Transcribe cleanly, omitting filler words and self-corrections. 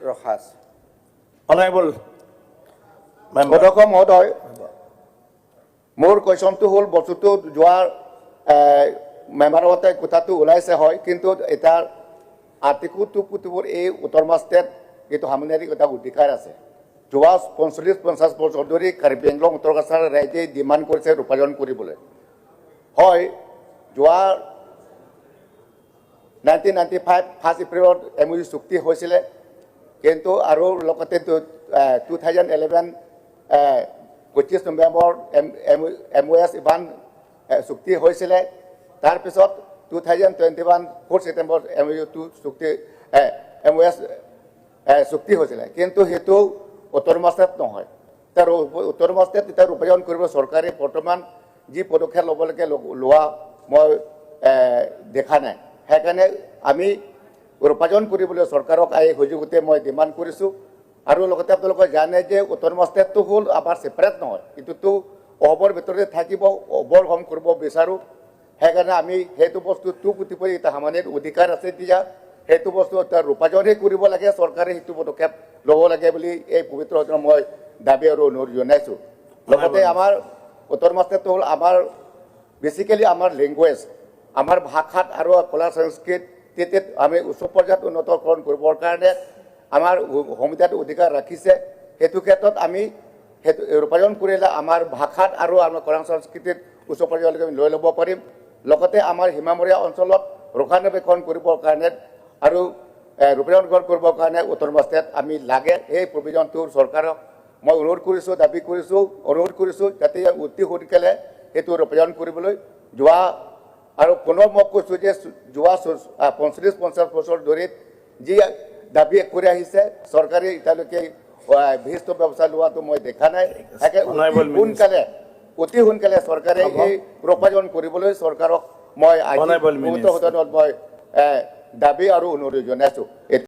ৰখা আছে। Honorable member. অধ্যক্ষ মহোদয়, মোৰ কুৱেশ্যনটো হ'ল, বস্তুটো যোৱাৰ মেম্বাৰতে কথাটো ওলাইছে হয়, কিন্তু এতিয়া আৰ্টিকল 244 এই অট'নমাছ ষ্টেট এইটো সাংবিধানিক এটা অধিকাৰ আছে। যোৱা 45-50 বছৰ ধৰি কাৰ্বি আংলং, উত্তৰ কাছাৰ ৰাইজে ডিমাণ্ড কৰিছে ৰূপায়ণ কৰিবলৈ। হয়, যোৱা 1995 1 এপ্ৰিলত এমঅ'ইউ চুক্তি হৈছিলে, কিন্তু আৰু লগতে 2011 25 নৱেম্বৰ এমঅ'এছ ইভান চুক্তি হৈছিলে। তাৰপিছত 2021 4 ছেপ্টেম্বৰ এমঅ'ইউ টু চুক্তি, এমঅ'এছ চুক্তি হৈছিলে, কিন্তু সেইটো অট'নমাছ ষ্টেট নহয়। তাৰ অট'নমাছ ষ্টেট এতিয়া ৰূপায়ণ কৰিব চৰকাৰে বৰ্তমান যি পদক্ষেপ ল'ব লাগে, লোৱা মই দেখা নাই। সেইকাৰণে আমি ৰূপায়ণ কৰিবলৈ চৰকাৰক এই সুযোগতে মই ডিমাণ্ড কৰিছোঁ। আৰু লগতে আপোনালোকে জানে যে অট'নমাছ ষ্টেটটো হ'ল আমাৰ ছেপাৰেট নহয়, এইটোতো অসমৰ ভিতৰতে থাকিব, অবৰ সম কৰিব বিচাৰোঁ। সেইকাৰণে আমি সেইটো বস্তু 244 এটা সামান্য অধিকাৰ আছে। এতিয়া সেইটো বস্তু এটা ৰূপায়ণহে কৰিব লাগে, চৰকাৰে সেইটো পদক্ষেপ ল'ব লাগে বুলি এই পবিত্ৰ সদনত মই দাবী আৰু অনুৰোধ জনাইছোঁ। লগতে আমাৰ অট'নমাছ ষ্টেটটো হ'ল আমাৰ বেচিকেলি আমাৰ লেংগুৱেজ, আমাৰ ভাষাত আৰু কলা সংস্কৃতিত আমি উচ্চ পৰ্যায়ত উন্নতকৰণ কৰিবৰ কাৰণে আমাৰ সংবিধানত অধিকাৰ ৰাখিছে। সেইটো ক্ষেত্ৰত আমি সেইটো ৰূপায়ণ কৰিলে আমাৰ ভাষাত আৰু আমাৰ কলা সংস্কৃতিত উচ্চ পৰ্যায়লৈকে আমি লৈ ল'ব পাৰিম। লগতে আমাৰ সীমামূৰীয়া অঞ্চলত ৰক্ষণাবেক্ষণ কৰিবৰ কাৰণে আৰু ৰূপায়ণ কৰিবৰ কাৰণে অট'নমাছ ষ্টেট আমি লাগে। সেই প্ৰভিজনটো চৰকাৰক মই অনুৰোধ কৰিছোঁ, দাবী কৰিছোঁ, অনুৰোধ কৰিছোঁ যাতে অতি সোনকালে সেইটো ৰূপায়ণ কৰিবলৈ। যোৱা আৰু পুনৰ মই কৈছোঁ যে যোৱা 45-50 বছৰ ধৰি যি দাবী কৰি আহিছে, চৰকাৰে এতিয়ালৈকে বিহিত ব্যৱস্থা লোৱাটো মই দেখা নাই। সেইকাৰণে অতি Honorable Minister. অতি সোনকালে চৰকাৰে এই ৰূপায়ণ কৰিবলৈ চৰকাৰক মই আজি Honorable পবিত্ৰ Minister. সদনত মই দাবী আৰু অনুৰোধ জনাইছোঁ।